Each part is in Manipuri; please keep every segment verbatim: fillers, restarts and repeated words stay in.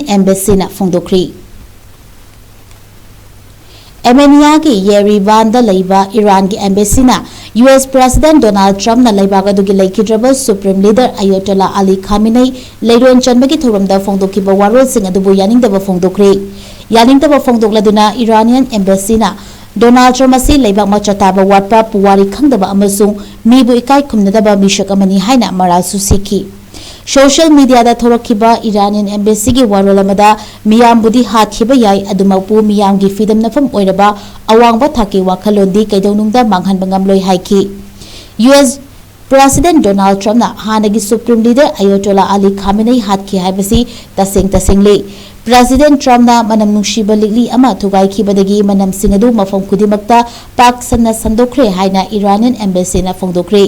ꯑꯦꯝꯕꯦꯁꯤꯅ ꯐꯣꯡꯗꯣꯛꯈ꯭ꯔꯤ꯫ ꯑꯦꯃꯦꯅꯤꯌꯥꯒꯤ ꯌꯦꯔꯤꯚꯥꯟꯗ ꯂꯩꯕ ꯏꯔꯥꯟꯒꯤ ꯑꯦꯝꯕꯦꯁꯤꯅ ꯌꯨ ꯑꯦꯁ ꯄ꯭ꯔꯦꯁꯤꯗꯦꯟꯠ ꯗꯣꯅꯥꯜꯗ ꯇ꯭ꯔꯝꯞꯅ ꯂꯩꯕꯥꯛ ꯑꯗꯨꯒꯤ ꯂꯩꯈꯤꯗ꯭ꯔꯕ ꯁꯨꯄ꯭ꯔꯤꯝ ꯂꯤꯗꯔ ꯑꯌꯣꯇꯣꯂꯥ ꯑꯂꯤ ꯈꯥꯃꯤꯅꯩ ꯂꯩꯔꯣꯟ ꯆꯟꯕꯒꯤ ꯊꯧꯔꯝꯗ ꯐꯣꯡꯗꯣꯛꯈꯤꯕ ꯋꯥꯔꯣꯜꯁꯤꯡ ꯑꯗꯨꯕꯨ ꯌꯥꯅꯤꯡꯗꯕ ꯐꯣꯡꯗꯣꯛꯈ꯭ꯔꯦ꯫ ꯌꯥꯅꯤꯡꯗꯕ ꯐꯣꯡꯗꯣꯛꯂꯗꯨꯅ ꯏꯔꯥꯅꯤꯌꯟ ꯑꯦꯝꯕꯦꯁꯤꯅ ꯗꯣꯅꯥꯜꯗ ꯇ꯭ꯔꯝꯞ ꯑꯁꯤ ꯂꯩꯕꯥꯛ ꯃꯆꯥ ꯇꯥꯕ ꯋꯥꯠꯄ, ꯄꯨꯋꯥꯔꯤ ꯈꯪꯗꯕ ꯑꯃꯁꯨꯡ ꯃꯤꯕꯨ ꯏꯀꯥꯏ ꯈꯨꯝꯅꯗꯕ ꯃꯤꯁꯛ ꯑꯃꯅꯤ ꯍꯥꯏꯅ ꯃꯔꯥꯜꯁꯨ ꯁꯤꯈꯤ꯫ ꯁꯣꯁꯤꯌꯦꯜ ꯃꯤꯗꯤꯌꯥꯗ ꯊꯣꯔꯛꯈꯤꯕ ꯏꯔꯥꯅꯤꯌꯟ ꯑꯦꯝꯕꯦꯁꯤꯒꯤ ꯋꯥꯔꯣꯜ ꯑꯃꯗ ꯃꯤꯌꯥꯝꯕꯨꯗꯤ ꯍꯥꯠꯈꯤꯕ ꯌꯥꯏ, ꯑꯗꯨꯃꯛꯄꯨ ꯃꯤꯌꯥꯝꯒꯤ ꯐꯤꯗꯝꯅꯐꯝ ꯑꯣꯏꯔꯕ ꯑꯋꯥꯡꯕ ꯊꯥꯛꯀꯤ ꯋꯥꯈꯜꯂꯣꯟꯗꯤ ꯀꯩꯗꯧꯅꯨꯡꯗ ꯃꯥꯡꯍꯟꯕ ꯉꯝꯂꯣꯏ ꯍꯥꯏꯈꯤ꯫ ꯌꯨ ꯑꯦꯁ ꯄ꯭ꯔꯦꯁꯤꯗꯦꯟꯠ ꯗꯣꯅꯥꯜꯗ ꯇ꯭ꯔꯝꯞꯅ ꯍꯥꯟꯅꯒꯤ ꯁꯨꯄ꯭ꯔꯤꯝ ꯂꯤꯗꯔ ꯑꯌꯣꯇꯣꯂꯥ ꯑꯂꯤ ꯈꯥꯃꯤꯅꯩ ꯍꯥꯠꯈꯤ ꯍꯥꯏꯕꯁꯤ ꯇꯁꯦꯡ ꯇꯁꯦꯡꯂꯤ꯫ ꯄ꯭ꯔꯦꯁꯤꯗꯦꯟꯠ ꯇ꯭ꯔꯝꯞꯅ ꯃꯅꯝ ꯅꯨꯡꯁꯤꯕ ꯂꯤꯛꯂꯤ ꯑꯃ ꯊꯨꯒꯥꯏꯈꯤꯕꯗꯒꯤ ꯃꯅꯝꯁꯤꯡ ꯑꯗꯨ ꯃꯐꯝ ꯈꯨꯗꯤꯡꯃꯛꯇ ꯄꯥꯛ ꯁꯟꯅ ꯁꯟꯗꯣꯛꯈ꯭ꯔꯦ ꯍꯥꯏꯅ ꯏꯔꯥꯅꯤꯌꯟ ꯑꯦꯝꯕꯦꯁꯤꯅ ꯐꯣꯡꯗꯣꯛꯈ꯭ꯔꯦ꯫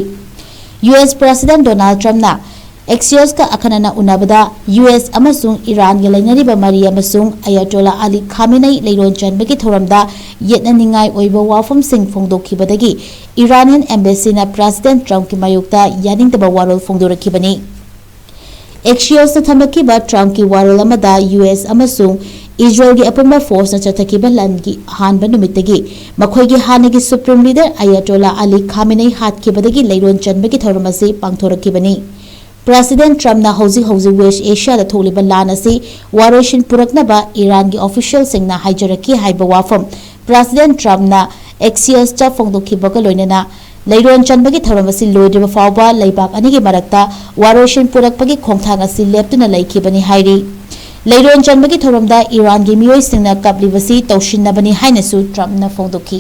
ꯌꯨ ꯑꯦꯁ ꯄ꯭ꯔꯦꯁꯤꯗꯦꯟꯠ ꯗꯣꯅꯥꯜꯗ ꯇ꯭ꯔꯝꯞꯅ ꯑꯦꯛꯁꯤꯌꯣꯁꯀ ꯑꯈꯟꯅꯅ ꯎꯅꯕꯗ ꯌꯨ ꯑꯦꯁ ꯑꯃꯁꯨꯡ ꯏꯔꯥꯟꯒ ꯂꯩꯅꯔꯤꯕ ꯃꯔꯤ ꯑꯃꯁꯨꯡ ꯑꯌꯥꯇꯣꯂꯥ ꯑꯂꯤ ꯈꯥꯃꯤꯅꯩ ꯂꯩꯔꯣꯟ ꯆꯟꯕꯒꯤ ꯊꯧꯔꯝꯗ ꯌꯦꯠꯅꯅꯤꯡꯉꯥꯏ ꯑꯣꯏꯕ ꯋꯥꯐꯝꯁꯤꯡ ꯐꯣꯡꯗꯣꯛꯈꯤꯕꯗꯒꯤ ꯏꯔꯥꯅꯤꯌꯟ ꯑꯦꯝꯕꯦꯁꯤꯅ ꯄ꯭ꯔꯦꯁꯤꯗꯦꯟꯠ ꯇ꯭ꯔꯝꯞꯀꯤ ꯃꯥꯌꯣꯛꯇ ꯌꯥꯅꯤꯡꯗꯕ ꯋꯥꯔꯣꯜ ꯐꯣꯡꯗꯣꯔꯛꯈꯤꯕꯅꯤ꯫ ꯑꯦꯛꯁꯤꯌꯣꯁꯅ ꯊꯝꯂꯛꯈꯤꯕ ꯇ꯭ꯔꯝꯞꯀꯤ ꯋꯥꯔꯣꯜ ꯑꯃꯗ ꯌꯨ ꯑꯦꯁ ꯑꯃꯁꯨꯡ ꯏꯖꯔꯦꯜꯒꯤ ꯑꯄꯨꯟꯕ ꯐꯣꯔꯁꯅ ꯆꯠꯊꯈꯤꯕ ꯂꯥꯟꯒꯤ ꯑꯍꯥꯟꯕ ꯅꯨꯃꯤꯠꯇꯒꯤ ꯃꯈꯣꯏꯒꯤ ꯍꯥꯟꯅꯒꯤ ꯁꯨꯄ꯭ꯔꯤꯝ ꯂꯤꯗꯔ ꯑꯌꯥꯇꯣꯂꯥ ꯑꯂꯤ ꯈꯥꯃꯤꯅꯩ ꯍꯥꯠꯈꯤꯕꯗꯒꯤ ꯂꯩꯔꯣꯟ ꯆꯟꯕꯒꯤ ꯊꯧꯔꯝ ꯑꯁꯤ ꯄꯥꯡꯊꯣꯔꯛꯈꯤꯕꯅꯤ꯫ ꯄ꯭ꯔꯦꯁꯤꯗꯦꯟꯠ ꯇ꯭ꯔꯝꯞꯅ ꯍꯧꯖꯤꯛ ꯍꯧꯖꯤꯛ ꯋꯦꯁ ꯑꯦꯁꯤꯌꯥꯗ ꯊꯣꯛꯂꯤꯕ ꯂꯥꯟ ꯑꯁꯤ ꯋꯥꯔꯣꯏꯁꯤꯟ ꯄꯨꯔꯛꯅꯕ ꯏꯔꯥꯟꯒꯤ ꯑꯣꯐꯤꯁꯤꯌꯦꯜꯁꯤꯡꯅ ꯍꯥꯏꯖꯔꯛꯈꯤ ꯍꯥꯏꯕ ꯋꯥꯐꯝ ꯄ꯭ꯔꯦꯁꯤꯗꯦꯟꯠ ꯇ꯭ꯔꯝꯞꯅ ꯑꯦꯛꯁꯤꯌꯣꯁꯇ ꯐꯣꯡꯗꯣꯛꯈꯤꯕꯒ ꯂꯣꯏꯅꯅ ꯂꯩꯔꯣꯟ ꯆꯟꯕꯒꯤ ꯊꯧꯔꯝ ꯑꯁꯤ ꯂꯣꯏꯗ꯭ꯔꯤꯕ ꯐꯥꯎꯕ ꯂꯩꯕꯥꯛ ꯑꯅꯤꯒꯤ ꯃꯔꯛꯇ ꯋꯥꯔꯣꯏꯁꯤꯟ ꯄꯨꯔꯛꯄꯒꯤ ꯈꯣꯡꯊꯥꯡ ꯑꯁꯤ ꯂꯦꯞꯇꯨꯅ ꯂꯩꯈꯤꯕꯅꯤ ꯍꯥꯏꯔꯤ꯫ ꯂꯩꯔꯣꯟ ꯆꯟꯕꯒꯤ ꯊꯧꯔꯝꯗ ꯏꯔꯥꯟꯒꯤ ꯃꯤꯑꯣꯏꯁꯤꯡꯅ ꯀꯞꯂꯤꯕꯁꯤ ꯇꯧꯁꯤꯟꯅꯕꯅꯤ ꯍꯥꯏꯅꯁꯨ ꯇ꯭ꯔꯝꯞꯅ ꯐꯣꯡꯗꯣꯛꯈꯤ꯫